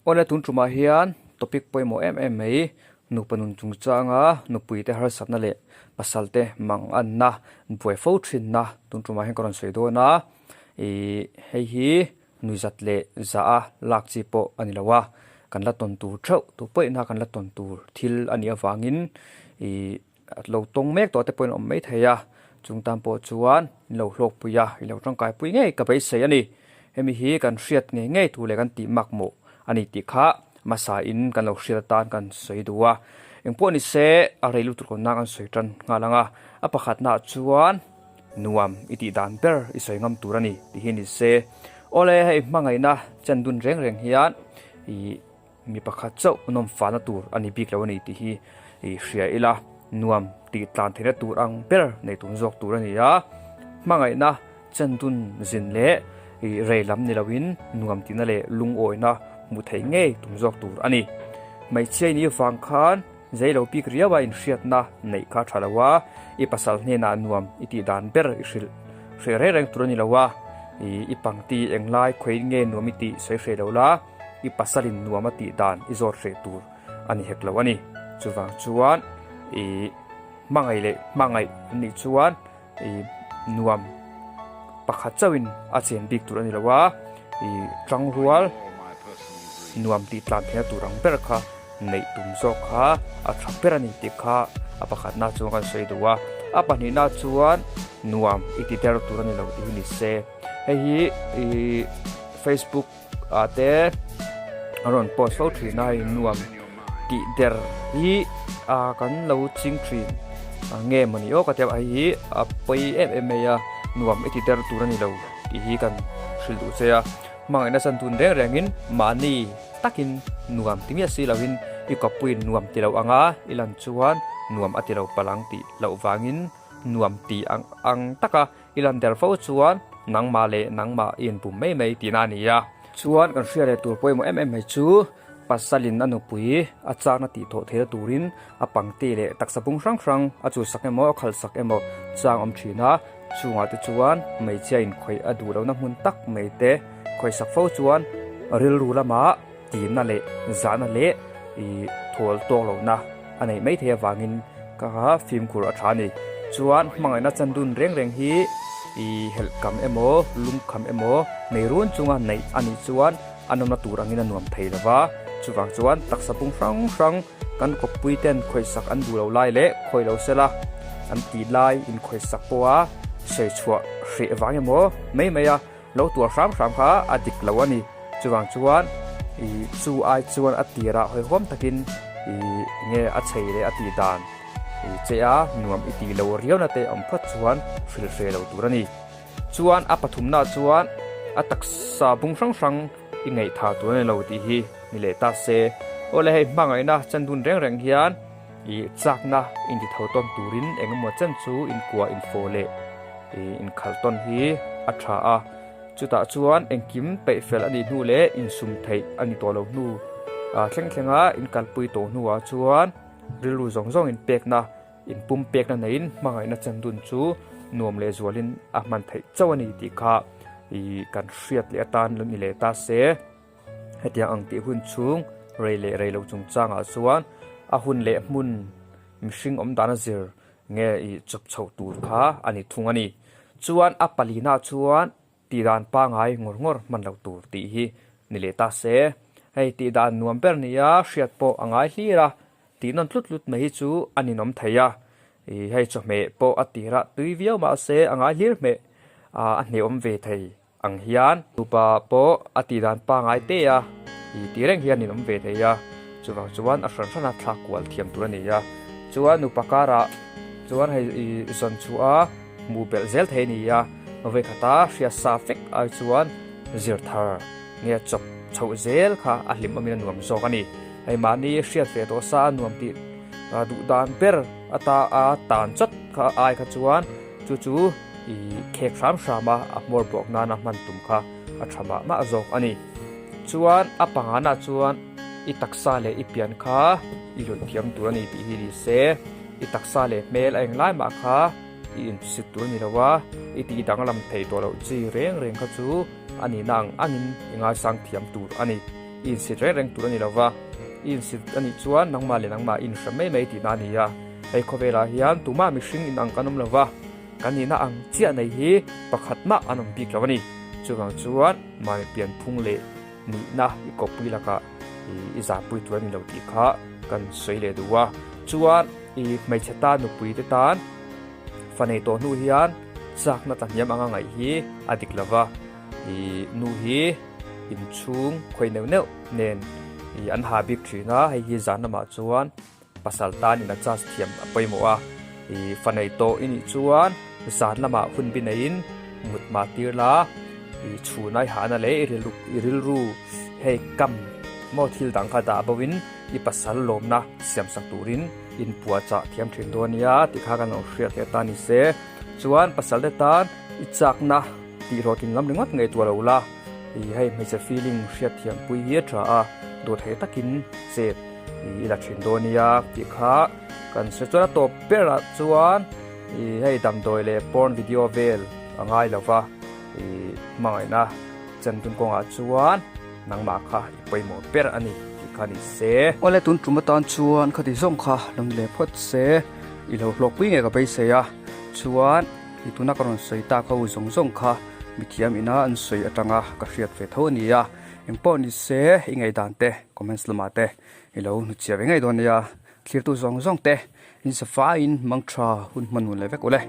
Awle tun tumah hian topic pawimawh em em mai nupa nun chungchanga nupuite harsatna leh pasalte manganna buai fo thinna tun tumah hian ka rawn sawi dawn a, ih hei hi nuizat leh zah a lak chi pawh a ni lo a, kan la tawn tur theuh tu pawihna kan la tawn tur thil a nih avangin ih lo tawng mek tawh te pawhin a awm mai thei a, chung tan pawh chuan in lo hlawkpui a, i lo tangkai pui ngei ka beisei a ni. Hemi hi kan hriat ngei ngei tur leh kan tih mak mawh a ni tih kha hmasa in kan lo hriat atan kan sawi duh a. Engpawh ni se a rei lutuk lo na kan sawi tan nghal ang a, a pakhatna ah chuan nuam i tih dan ber i sawi ngam tur a ni tih hi ni se. Awle hei hmangaihna chen dun reng reng hian ih Mi pakhat chauh nawm fahna tur a ni bik lo a ni tih hi i hria ila, nuam tih tlan theihna tur ang ber nei tum zawk tur a ni a. Hmangaihna chendun zin leh i rei lam ni loin nuam tihna leh lungawina hmuh theih ngei tum zawk tur a ni. Hmeichhia i nih vang khan zei lo bik riau a inhriatna neih kha tha lo a, i pasal hnenah nuam i tih dan ber i hrilh hreh reng reng tur a ni lo a, i pangti englai khawiin nge nuam i tih sawi hreh lo la. I pasalin nuam a tih dan i zawt hreh tur a ni hek lo a ni. Chuvang chuan i hmangaih leh hmangaih an nih chuan i nuam pakhat chauhin a chen bik tur a ni lo a, i tangrual nuam tih tlan theihna tur ang ber kha neih tum zawk kha a tha ber a ni tih kha a pakhatna chuan kan sawi duh a. A pahnihna chuan nuam i ti der tur a ni lo tih hi ni se. Hei hi i Facebook. ah te a rawn post fo thin a hei nuam tih der hi ah kan lo ching thin ah nge mawni aw ka tia hei hi a pawi em em mai a nuam i ti der tur a ni lo tih hi kan hrilh duh che a hmangaihna chan tun reng reng in mahni takin nuam ti miah si lo in i kawppuiin nuam ti lo ang a i lan chuan nuam a ti lo palh ang tih loh vangin nuam ti ang ang taka I lan der fo chuan nangmah leh nangmah i inpum mai mai tihna a ni a. Chuan kan hria leh tur pawimawh em em mai chu pasalin a nupui a chakna tih thawh theihna turin a pangti leh taksa bung hrang hrang a chulsak emaw a khalsak emaw chang awm thin a, chungah te chuan hmeichhia inkhawih a duh lohna hmun tak mai te khawihsak fo chuan rilru lamah timna leh zahna leh ih thawl tawk lohna a neih mai thei avangin ka fimkhur a tha a ni. Chuan hmangaihna chandun reng reng hi ih helh kam emaw lungkham emaw nei run chunga neih a nih chuan a nawmna tur angin a nuam thei lo va, chuvang chuan taksa pung hrang hrang kan kawppui ten khawihsak an duh lo lai leh khawi lo sela an tih lai inkhawihsak pawha sawi chhuah hreh vang emaw mai mai a. Lo tuar hram hram kha a dik lo a ni. Chuvang chuan ih chu ai chuan a tirah hawihawm takin ih nge a chei leh a tih dan ih che a nuam i tih lo riauna te awm phawt chuan hrilh hreh lo tur a ni. Chuan a pathumna chuan a taksa bung hrang hrang i ngaihtha tur a ni lo tih hi ni leh ta se. Awle hei hmangaihna chandun reng reng hian ih chakna intitho tawn turin engemaw chen chu inkuah infawh leh Ih inkhalh tawn hi a tha a, chutah chuan engkim peih fel a nih hnu leh insum theih a ni tawh lo hnu ah thleng thlenga inkalpui tawh hnuah chuan rilru zawng zawng inpekna inpum pekna neiin hmangaihna chandun chu nuam leh zualin a hman theih chauh a ni tih kha ih kan hriat leh atan lo ni leh ta se. Hetiang ang tih hun chhung rei leh rei lo chungchangah chuan a hun leh hmun mihring awm dan a zir Nge i chawp chhoh tur kha a ni thung a ni. Chuan a palina chuan tihdan pangai ngawr ngawr hman loh tur tih hi ni leh ta se. Hei tihdan nuam ber nia hriat pawh a ngai hlir a, tih nawn tlut tlut mai hi chu a ninawm thei a. I hei chawhmeh pawh a tirah tui viau mahse a ngai hlir hmeh a hnehawm ve thei. Ang hian nupa pawh a tih dan pangai te a, i tih reng hian in awm ve thei a, chuvang chuan a hran hran a thlak kual thiam tur a ni a, chuan nupa karah chuan hei i zawn chhuah a hmuh belh zel thei a ni a, vawikhat a hriat sa fek ai chuan zir thar nge chawp chhoh zel kha a hlim awmin a nuam zawk a ni. Hei mahni hriat ve tawh sa a nuam tih duh dan ber ata a tan chawt kha ai kha chuan chu chu I khek hram hram a, a hmawr bawk nana hman tum kha a tha mah mah zawk a ni. Chuan a panganah chuan i taksa leh i pian kha i lawih thiam tur a ni tih hi ni se, i taksa leh hmel a englai mah kha i insit tur a ni lo a, i tih danglam thei tawh loh chi reng reng kha chu a nihna ang angin i ngaisang thiam tur a ni. I insit reng reng tur a ni lo va, i insit a nih chuan nangmah leh nangmah i inhre mai mai tihna a ni a. Hei khawvelah hian tumah mihring inang kan awm lo va, kan nihna ang chiah nei hi pakhat mah an awm bik lo a ni. Chuvang chuan mahni pianphung leh nihna i kawppui lakah i zahpui tur a ni lo tih kha kan sawi leh duh a. Chuan i hmeichhe tan nupui te tan fa nei tawh hnu hian chakna tlahniam anga ngaih hi a dik lo va. I nu hi inchhung khawi neuh neuh nen i an ha bik thin a, hei hi zan lamah chuan pasal tanin a charge thiam a pawimawh a. I fa nei tawh i nih chuan zan lamah hun bi neiin mut mah tir la, i chhun a i hahna leh i rilru i rilru hei kam maw thil dang kha dah bo in i pasal lawmna siam sak turin inpuahchah thiam thin dawn nia tih kha kan lo hriat leh ta ni se. Chuan pasal te tan i chakna tih hlawhtlin lam ringawt ngaihtuah lo la, ih hei hmeichhe feeling hriat thiam pui hi a tha a, dawt thei takin chet ih i la thin dawn nia tih kha kan sawi. Chuan a tawp berah chuan ih hei damdawi leh porn video vel a ngai lo va, ih hmangaihna chendun kawngah chuan nangmah kha i pawimawh ber a ni tih kha ni se. Awle tun tum atan chuan khati zawng kha lo ni leh phawt se, i lo hlawkpui ngei ka beisei a, chuan. I tuna ka rawn sawi tak ho zawng zawng kha mithiam ina an sawi atanga ka hriat ve tho a ni a, engpawh ni se i ngaihdan te comments lamah te i lo hnuchhiah ve ngei dawn nia, thlirtu zawng zawng te in safaiin mangtha hun hman hun leh vek ule.